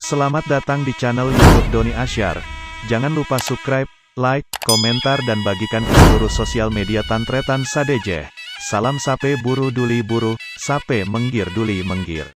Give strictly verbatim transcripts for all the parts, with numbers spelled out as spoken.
Selamat datang di channel YouTube Doni Asyar. Jangan lupa subscribe, like, komentar, dan bagikan ke seluruh sosial media Tan Tretan sadhâjâ. Salam sapè buru duli buru, sapè mèngghir duli mèngghir.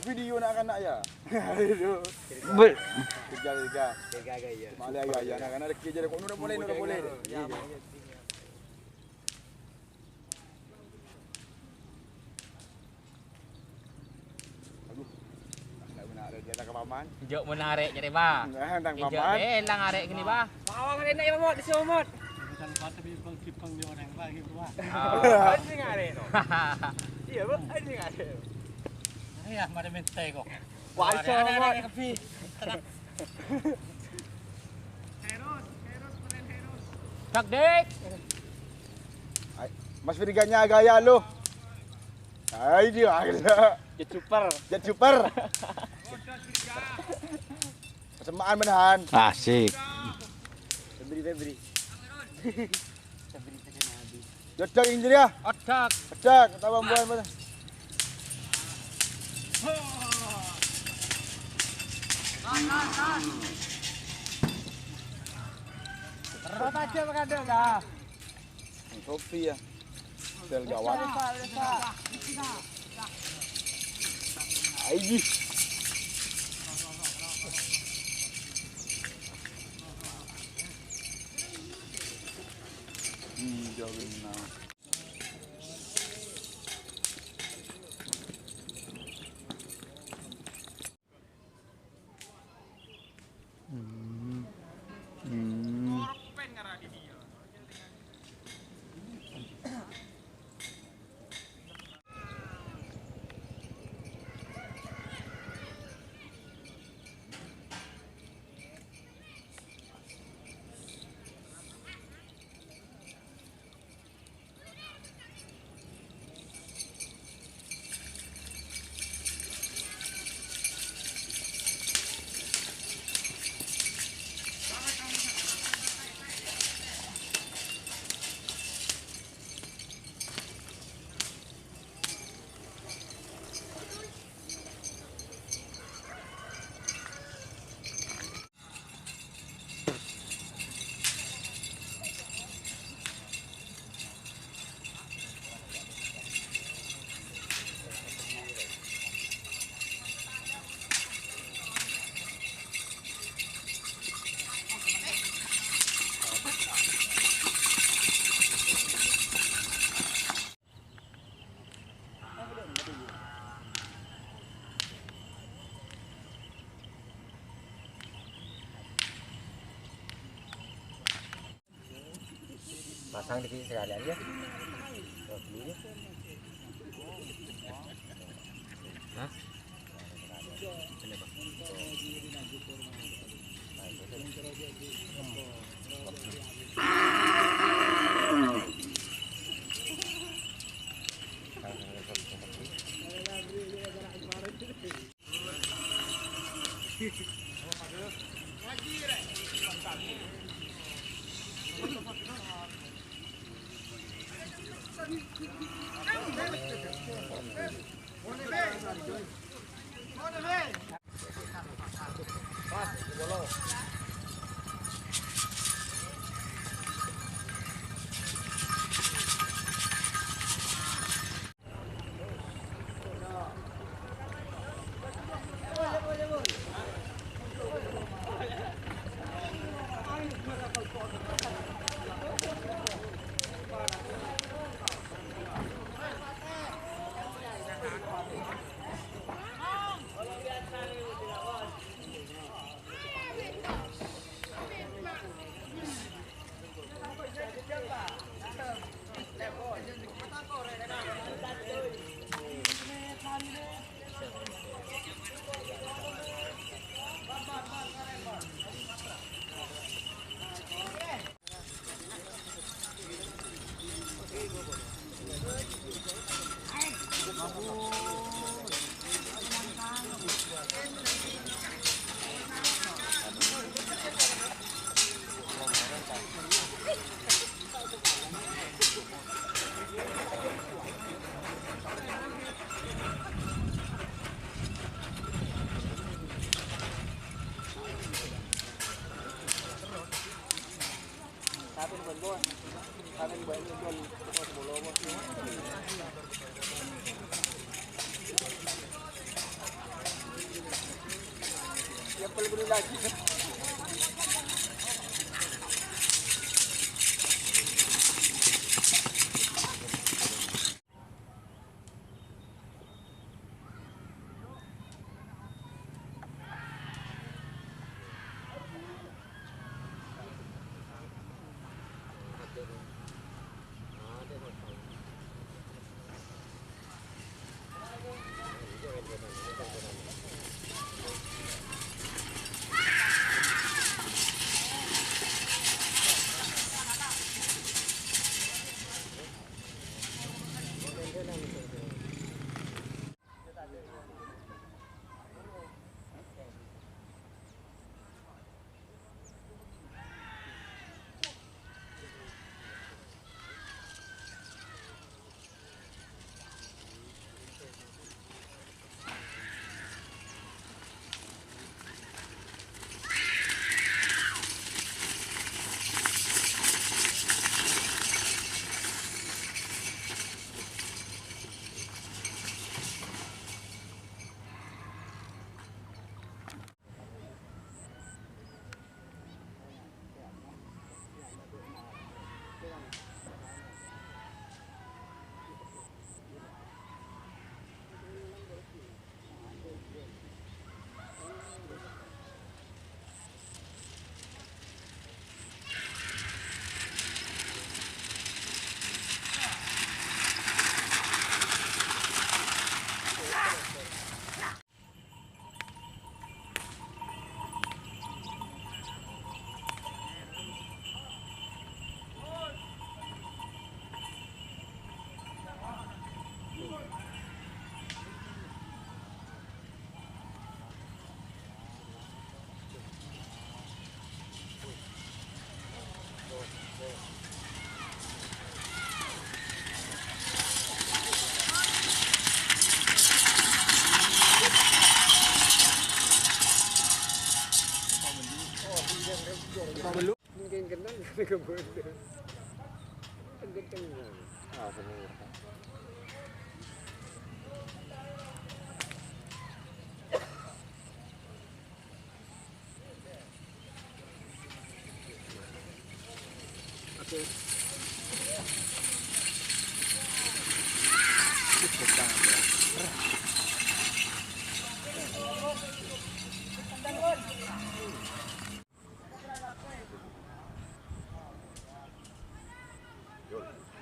Video na'-kana' ya. Aduh. Be- Kejar, kejar. Kejar, kejar. Malah ya, ya, na'-kana' lagi kejar. Kok udah mulai, udah mulai. Iya. Aduh. Ndak menarik, dia tak ke paman. Jok menarik nyari, Bah. Nah, tang Ijo paman. Deh, lang arek gini, Bah. Pawang rene ya, Mot, di sini, Mot. Bukan kata bi bang kipang di orang lagi, Bah. Oh. Ini ngarek, no. Iya, Bah, ini ngarek. Iya, mari minta kok. Wah, ada, ada, Mot. Ada, ada, kebi. Dak, Dik. Ay, Mas Firganya gaya lu. Ay, dia gila. Jet super. Jet super. Semaan menahan. Asik. Febri, Febri. Jodok injri ya. Odak. Odak, tambah buan, Mas. Terus aja, Pak Kandung, ya. Sofi ya. Sel gawat. Aiji. Hmm, jauh benar. Hmm. Hmm. Pasang dikit sekalian ya. Hah? Mungkin kenal ke bodoh. Kenceng. Ah, bener. Oke.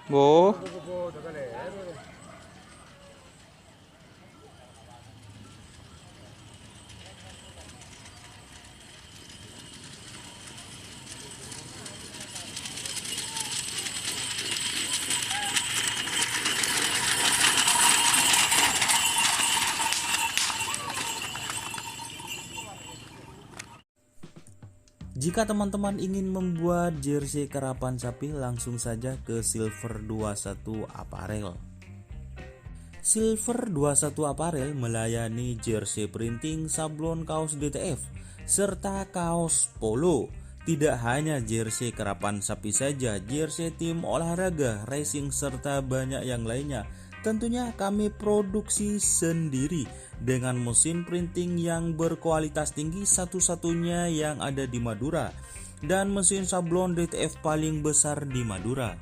Bu. Jika teman-teman ingin membuat jersey karapan sapi, langsung saja ke Silver dua satu Apparel. Silver dua satu Apparel melayani jersey printing, sablon kaos D T F, serta kaos polo. Tidak hanya jersey karapan sapi saja, jersey tim olahraga, racing, serta banyak yang lainnya. Tentunya kami produksi sendiri dengan mesin printing yang berkualitas tinggi, satu-satunya yang ada di Madura, dan mesin sablon D T F paling besar di Madura.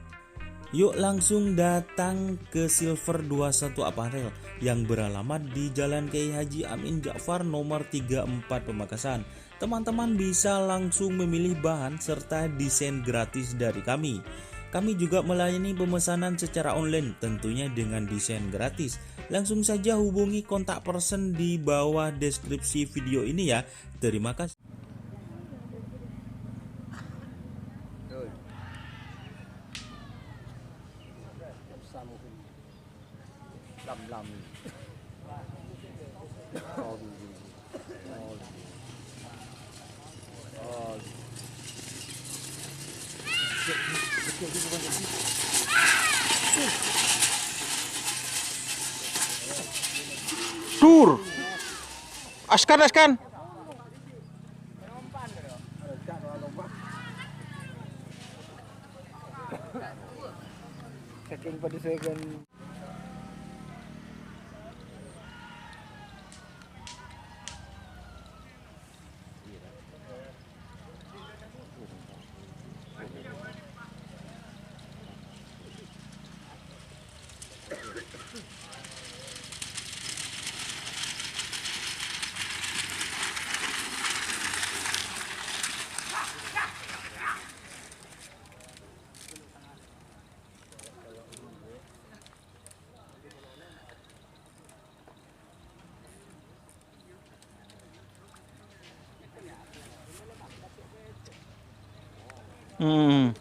Yuk langsung datang ke Silver dua satu Apparel yang beralamat di Jalan Kiai Haji Amin Ja'far nomor tiga empat Pamekasan. Teman-teman bisa langsung memilih bahan serta desain gratis dari kami. Kami juga melayani pemesanan secara online, tentunya dengan desain gratis. Langsung saja hubungi kontak person di bawah deskripsi video ini ya. Terima kasih. Tur. Askan, askan. Saking padâ saèkan. Hmm.